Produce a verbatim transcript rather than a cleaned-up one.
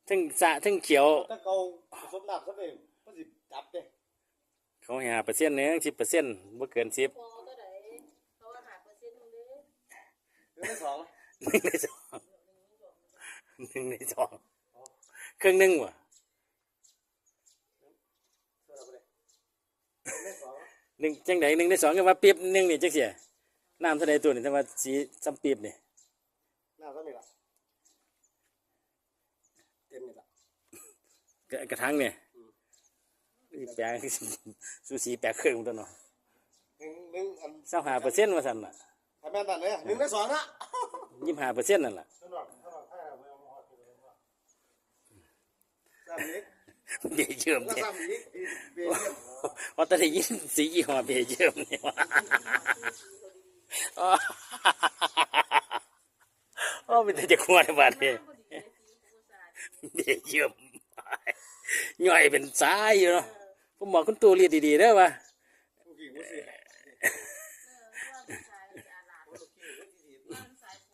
ทั้งสะทั้งเขียว ถ้าเขาผสมน้ำซะเองมันสิดับเด้ เขาให้ห้าเปอร์เซ็นต์หนึ่ง สิบเปอร์เซ็นต์ บ่เกินสิบ พอเท่าใด เขาว่าห้าเปอร์เซ็นต์หนึ่งเด้ หนึ่งในสอง หนึ่งในสอง หนึ่งในสอง เครื่องหนึ่งวะ เท่าไหร่บ่ได้ หนึ่งในสอง หนึ่งจังใด หนึ่งในสอง ก็ว่าปิ๊บหนึ่งนี่จังเสีย น้ำเท่าใดตัวนี่ แต่ว่าสีซ้ำปิ๊บนี่ น้ำเท่านี้ล่ะ เต็มนี่ล่ะ กระ กระถางเนี่ย อืม อีแปลง สูสีแปลงเครื่องตัวเนาะ หนึ่ง หนึ่งอัน ซาวห้าเปอร์เซ็นต์ ว่าซั่นน่ะ ถ้าแม่นนั่นเลย หนึ่งในสองละ ยี่สิบห้าเปอร์เซ็นต์ นั่นล่ะ ซ้ำอีก เบเยิม แล้ว เนี่ย ซ้ำอีก เบเยิม ว่าแต่ได้ยินสียี่ห้อเบเยิมนี่ว่า อ๋อ อ๋อ เป็นแต่จะควรบาดเนี่ย เดี๋ยวเยี่ยม ย่อยเป็นสายอยู่เนาะ ผมบอกคุณตู้รีดดีๆเด้อว่า ผู้หญิงผู้เสีย